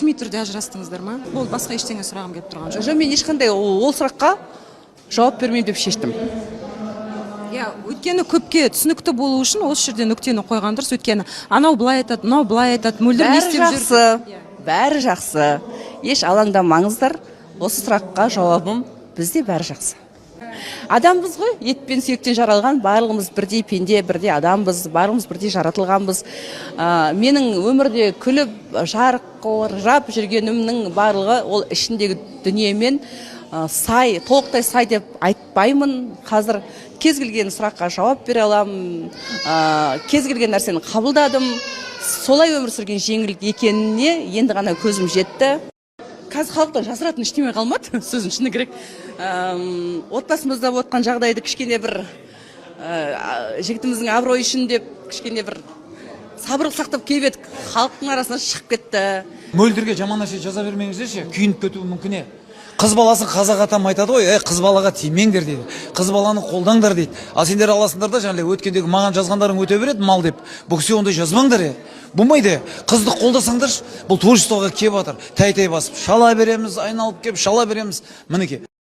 Ресми түрде ажырастыңыздар ма? Болды, басқа ештеңе сұрағым келіп тұрған жоқ. Жоқ, мен ешқандай ол сұраққа жауап бермеймін деп шештім. Иә, өйткені көпке түсінікті болу үшін осы жерде нүктені қойған дұрыс, өйткені анау былай айтады, мынау былай айтады, Мөлдір не Бәрі істеп жүр? жақсы, бәрі жақсы, еш алаңдамаңыздар. Осы сұраққа жауабым: бізде бәрі жақсы. Адамбыз ғой, ет пен сүйектен жаралған, барлығымыз бірдей пенде, бірдей адамбыз, барлығымыз бірдей жаратылғанбыз. Менің өмірде күліп жарқырап жүргенімнің барлығы ол ішіндегі дүниемен сай, толықтай сай деп айтпаймын. Қазір кез келген сұраққа жауап бере аламын, кез келген нәрсені қабылдадым. Солай өмір сүрген жеңіл екеніне енді ғана көзім жетті. Қазір халықтан жасыратын ештеме қалмады, сөздің шыны керек. Отбасымызда болып жатқан жағдайды кішкене бір жігітіміздің абыройы үшін деп кішкене бір сабырлық сақтап келіп едік, халықтың арасына шығып кетті. Мөлдірге жаман нәрсе жаза бермеңіздерші, күйініп кетуі мүмкін. Е, қыз баласын қазақ атам айтады ғой: «Ей, қыз балаға тимеңдер», – дейді, «қыз баланы қолдаңдар», – дейді. Ал сендер аласыңдар да, жаңағыдай өткендегі маған жазғандарың өте береді мал деп. Бұл кісіге ондай жазбаңдар, е, болмайды. Е, қызды қолдасаңдаршы. Бұл творчествоға келіп жатыр, тәй тәй басып шала береміз, айналып келіп шала береміз, мінекей.